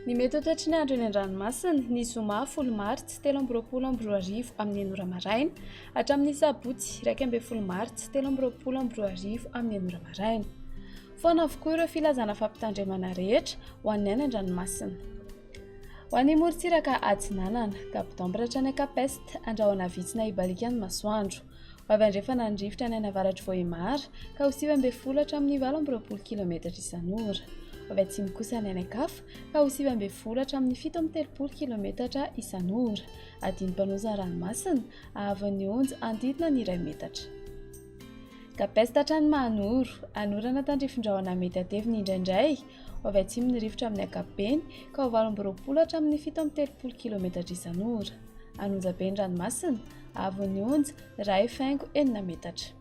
Ny mety ho toetry ny andro eny an-dranomasina, ny zoma folo martsa 2023 amin'ny enina ora maraina hatramin'ny sabotsy 11 martsa 2023 amin'ny enina ora maraina. Foana avokoa ireo filazana fampitandremana rehetra ho an'ny any an-dranomasina. Ho an'ny morontsiraka atsinanana, Cap d'Ambre hatrany Cap Est, andrahona vitsy na hibaliaka ny masoandro. Ho avy andrefana ny rivotra any anavaratr'i Vohemar ka ho 19 hatramin'ny 28 kilometatra isan'ora. Ho avy atsimo kosa ny any an-kafa ka ho 19 hatramin'ny 37 kilometatra isan'ora. Adino mpanoza ranomasina, haavon'ny onja hanodidina ny iray metatra. Cap-Est hatrany Mahanoro, hanorana tandrifin-drahona mety hatevina indraindray. Ho avy atsimo ny rivotra amin'ny ankapobeny ka ho 28 hatramin'ny 37 kilometatra isan'ora. An'Onjabe ny ranomasina, haavon'ny onja, 1.6 metatra.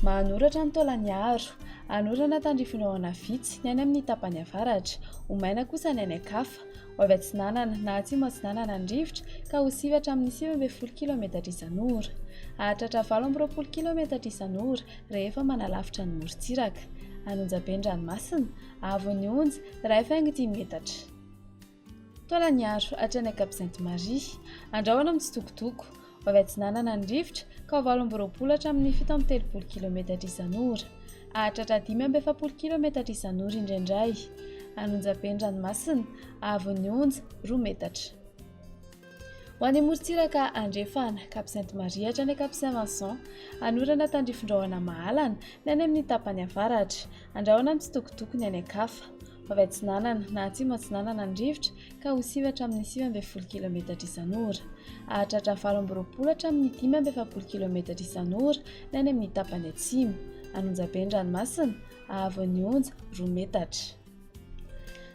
Mahanoro hatrany Taolagnaro, hanorana tandrifin-drahona vitsy ny any amin'ny tapany avaratra. Ho maina kosa ny any an-kafa. Ho avy atsinanana na atsimo atsinanana ny rivotra ka ho sivy hatramin'ny 19 kilometatra isan'ora. Hahatratra 28 kilometatra isan'ora rehefa manalavitra ny morontsiraka. An'Onjabe ny ranomasina, haavon'ny onja, 1.5 metatra. Taolagnaro hatrany Cap Sainte Marie. Andrahona mitsitokotoko. Ho avy atsinanana ny rivotra ka ho 28 hatramin'ny 37 kilometatra isan'ora. Hahatratra 45 kilometatra isan'ora indraindray. An'Onjabe ny ranomasina, haavon'ny onja, 2 metatra. Ho any morontsiraka andrefana, Cap Sainte Marie hatrany Cap Saint Vincent. Hanorana tandrifin-drahona mahalana ny any amin'ny tapany avaratra. Andrahona mitsitokotoko ny any an-kafa. Ho avy atsinanana na atsimo atsinanana ny rivotra ka ho sivy hatramin'ny 19 kilometatra isan'ora. Hahatratra 28 hatramin'ny 45 kilometatra isan'ora ny any amin'ny tapany atsimo. An'Onjabe ny ranomasina, haavon'ny onja, 2 metatra.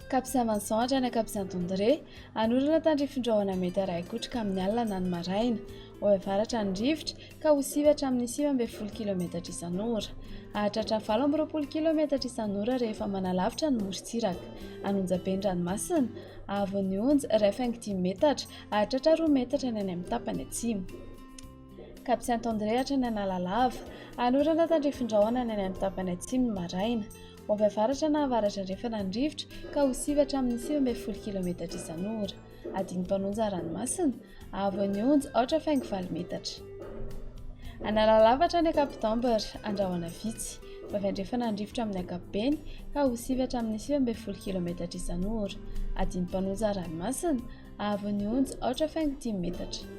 Cap Saint Vincent hatrany Cap Saint André, hanorana tandrifin-drahona mety harahi-kotroka amin'ny alina na ny maraina. Ho avy avaratra ny rivotra ka ho sivy hatramin'ny 19 kilometatra isan'ora. Hahatratra 28 kilometatra isan'ora rehefa manalavitra ny morontsiraka. An'Onjabe ny ranomasina, haavon'ny onja, 1.5 metatra, hahatratra 2 metatra ny any amin'ny tapany atsimo. Cap Saint André hatrany Analalava, hanorana tandrifin-drahona ny any amin'ny tapany atsimo ny maraina. Ho avy avaratra na avaratra andrefana ny rivotra ka ho sivy hatramin'ny 19 kilometatra isan'ora. Adin'ny mpanonja ranomasina, haavon'ny onja, aotra faingo valo metatra. Analalava hatrany Cap d'Ambre, andrahona vitsy. Ho avy andrefana ny rivotra amin'ny ankapobeny ka ho sivy hatramin'ny 19 kilometatra isan'ora. Adin'ny mpanonja ranomasina, haavon'ny onja, aotra faingo dimy metatra.